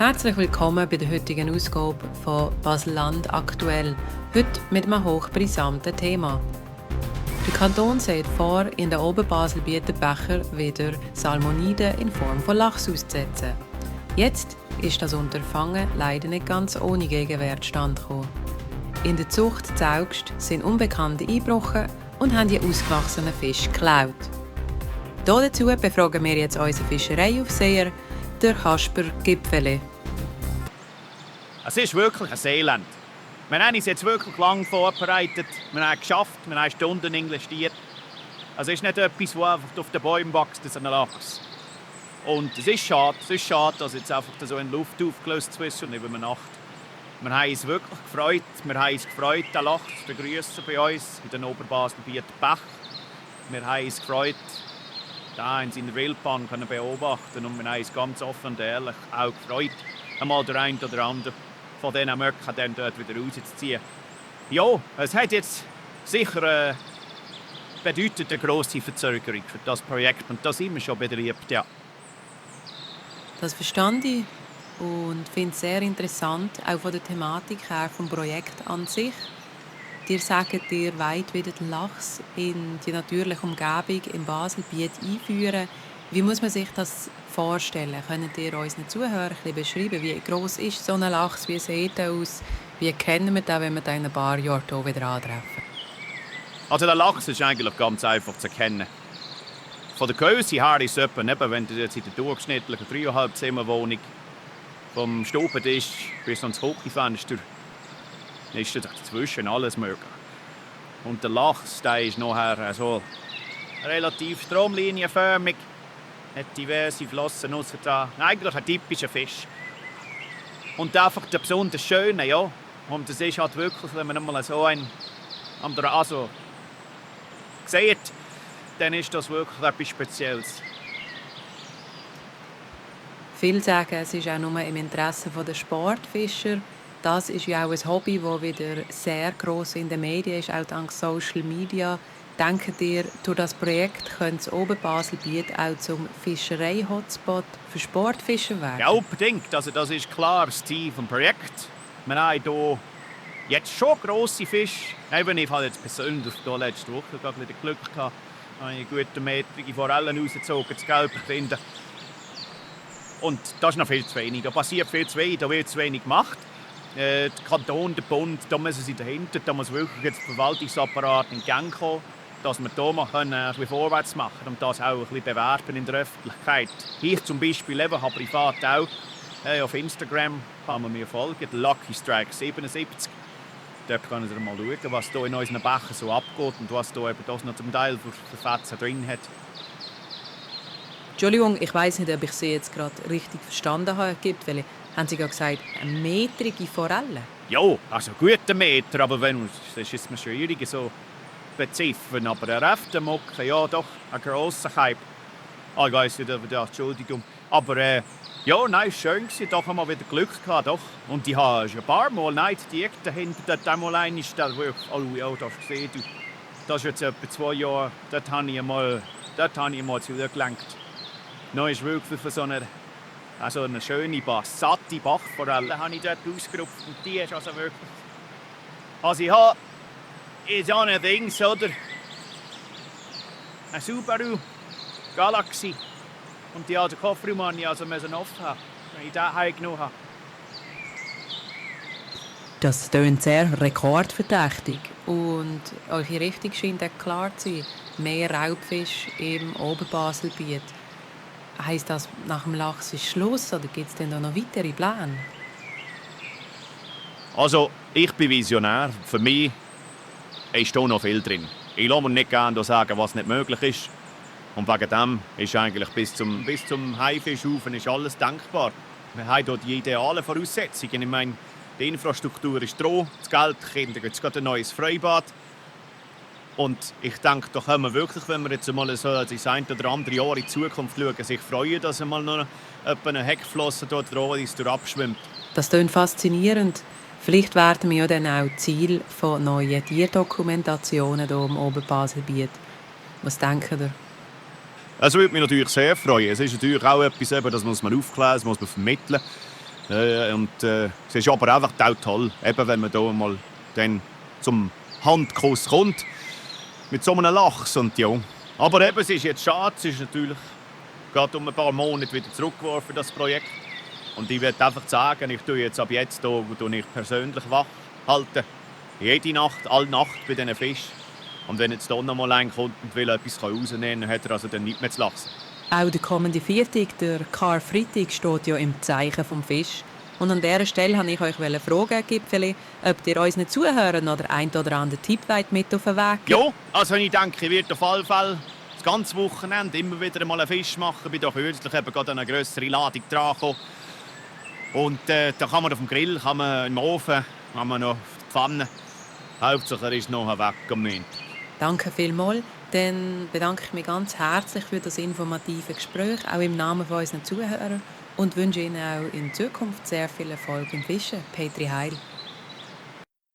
Herzlich willkommen bei der heutigen Ausgabe von Basel-Land aktuell. Heute mit einem hochbrisanten Thema. Der Kanton sieht vor, in der Oberbasel bietet Becher wieder Salmoniden in Form von Lachs auszusetzen. Jetzt ist das Unterfangen leider nicht ganz ohne Gegenwehr zustande gekommen. In der Zucht zu Augst sind Unbekannte eingebrochen und haben die ausgewachsenen Fische geklaut. Dazu befragen wir jetzt unseren Fischereiaufseher, der Kasper Gipfeli. Es ist wirklich ein Seeland. Wir haben uns jetzt wirklich lange vorbereitet. Wir haben es geschafft, wir haben Stunden investiert. Es ist nicht etwas, das einfach auf den Bäumen wächst, das ist ein Lachs. Und es ist schade, dass jetzt einfach so in die Luft aufgelöst ist und über Nacht. Wir haben uns wirklich gefreut. Wir haben uns gefreut, den Lachs zu begrüßen bei uns in den Oberbaselbieten Bach. Wir haben uns gefreut, da in seiner Wildbahn beobachten und wir haben uns ganz offen und ehrlich auch gefreut, einmal der eine oder andere von diesen Möcken dann dort wieder rauszuziehen. Ja, es hat jetzt sicher bedeutet eine grosse Verzögerung für das Projekt und da sind wir schon betriebt, ja. Das verstand ich und finde es sehr interessant, auch von der Thematik her vom Projekt an sich. Ihr sagt, ihr wollt wieder den Lachs in die natürliche Umgebung im Baselbiet einführen. Wie muss man sich das vorstellen? Könnt ihr unseren Zuhörern ein bisschen beschreiben, wie gross ist so ein Lachs, wie sieht er aus, wie kennen wir den, wenn wir den in ein paar Jahren hier wieder antreffen? Also der Lachs ist eigentlich ganz einfach zu erkennen. Von der Größe her ist es etwa, wenn du jetzt in der durchschnittlichen 3,5 Zimmerwohnung vom Stubentisch bis ans Küchenfenster ist dazwischen alles möglich. Und der Lachs, der ist nachher so relativ stromlinienförmig, hat diverse Flossen aussen da. Eigentlich ein typischer Fisch. Und einfach der besonders Schöne, ja. Und das ist halt wirklich, wenn man einmal so einen also sieht, dann ist das wirklich etwas Spezielles. Viele sagen, es ist auch nur im Interesse der Sportfischer. Das ist ja auch ein Hobby, das wieder sehr gross in den Medien ist, auch dank Social Media. Denkt ihr, durch das Projekt könnte das Oberbaselbiet auch zum Fischerei-Hotspot für Sportfischer werden? Ja, unbedingt. Also das ist klar das Ziel des Projekts. Wir haben hier jetzt schon grosse Fische. Ich habe jetzt persönlich letzte Woche gerade wieder Glück gehabt. Ich habe eine gute metrige Forellen rausgezogen, das Gelb finden. Und das ist noch viel zu wenig. Da passiert viel zu wenig, da wird zu wenig gemacht. Der Kanton, der Bund, da müssen sie dahinter, da muss wirklich jetzt der Verwaltungsapparat in Gang kommen, dass wir hier mal ein bisschen vorwärts machen und das auch ein bisschen bewerben in der Öffentlichkeit. Ich zum Beispiel habe privat auch auf Instagram kann man mir folgen, Lucky Strike 77. Dort können Sie mal schauen, was hier in unseren Bächen so abgeht und was hier eben das noch zum Teil für Fetzen drin hat. Entschuldigung, ich weiss nicht, ob ich Sie jetzt gerade richtig verstanden habe, weil haben Sie gerade gesagt, eine metrige Forelle? Ja, also gute Meter, aber das ist mir schwierig so beziffern. Aber ein rechter Mucke, ja doch, ein grosser Kaib. Ich weiss nicht, Entschuldigung. Aber ja, nein, schön gewesen, doch einmal wieder Glück gehabt, doch. Und ich habe schon ein paar Mal, die dahinter, dort einmal eingestellt, oh ja, das hast du gesehen, das ist jetzt etwa 2 Jahre, dort habe ich mal zurückgelenkt. Noch ist wirklich für so eine schöne satte Bachforelle habe ich dort ausgerupft und die ist also wirklich... Also ich habe in so einem Ding, oder? Ein Subaru Galaxy und die den Kofferraum musste ich also offen haben, wenn ich den heimgenommen habe. Das tönt sehr rekordverdächtig und eure Richtung scheint auch klar zu sein. Mehr Raubfisch im Oberbaselbiet. Heisst das, nach dem Lachs ist Schluss oder gibt es denn da noch weitere Pläne? Also, ich bin Visionär. Für mich ist hier noch viel drin. Ich lasse mir nicht gerne sagen, was nicht möglich ist. Und wegen dem ist eigentlich bis zum Haifischufen ist alles denkbar. Wir haben hier die idealen Voraussetzungen. Ich meine, die Infrastruktur ist da, das Geld, die Kinder gibt es gerade ein neues Freibad. Und ich denke, da können wir wirklich, wenn wir jetzt mal so das ein oder andere Jahr in die Zukunft schauen, sich freuen, dass mal noch eine Heckflosse dort abschwimmt. Das klingt faszinierend. Vielleicht werden wir ja dann auch Ziel von neuen Tierdokumentationen hier im Oberbaselbiet. Was denken ihr? Es würde mich natürlich sehr freuen. Es ist natürlich auch etwas, das muss man aufklären, das muss man vermitteln. Und es ist aber einfach auch toll, eben wenn man da mal dann zum Handkuss kommt. Mit so einem Lachs und ja. Aber eben, es ist jetzt schade, es ist natürlich gerade um ein paar Monate wieder zurückgeworfen, das Projekt. Und ich würde einfach sagen, ich tue jetzt ab jetzt hier, ich persönlich wach halten. Jede Nacht, alle Nacht bei diesen Fischen. Und wenn jetzt hier noch mal einer kommt und will etwas rausnehmen, dann hat er also dann nicht mehr zu lassen. Auch der kommende Viertag, der Karfreitag, steht ja im Zeichen vom Fisch. Und an dieser Stelle wollte ich euch fragen, Gipfeli, ob ihr unseren Zuhörern noch den einen oder anderen Tipp mit auf den Weg geben. Ja, also ich denke, ich werde auf alle Fälle das ganze Wochenende immer wieder mal einen Fisch machen. Ich bin da kürzlich eben gerade eine grössere Ladung dran gekommen. Und da kann man auf dem Grill, kann man im Ofen, kann man noch auf die Pfanne. Hauptsache er ist noch weg am Montag. Danke vielmals. Dann bedanke ich mich ganz herzlich für das informative Gespräch, auch im Namen von unseren Zuhörern. Und wünsche Ihnen auch in Zukunft sehr viel Erfolg im Fischen. Petri Heil.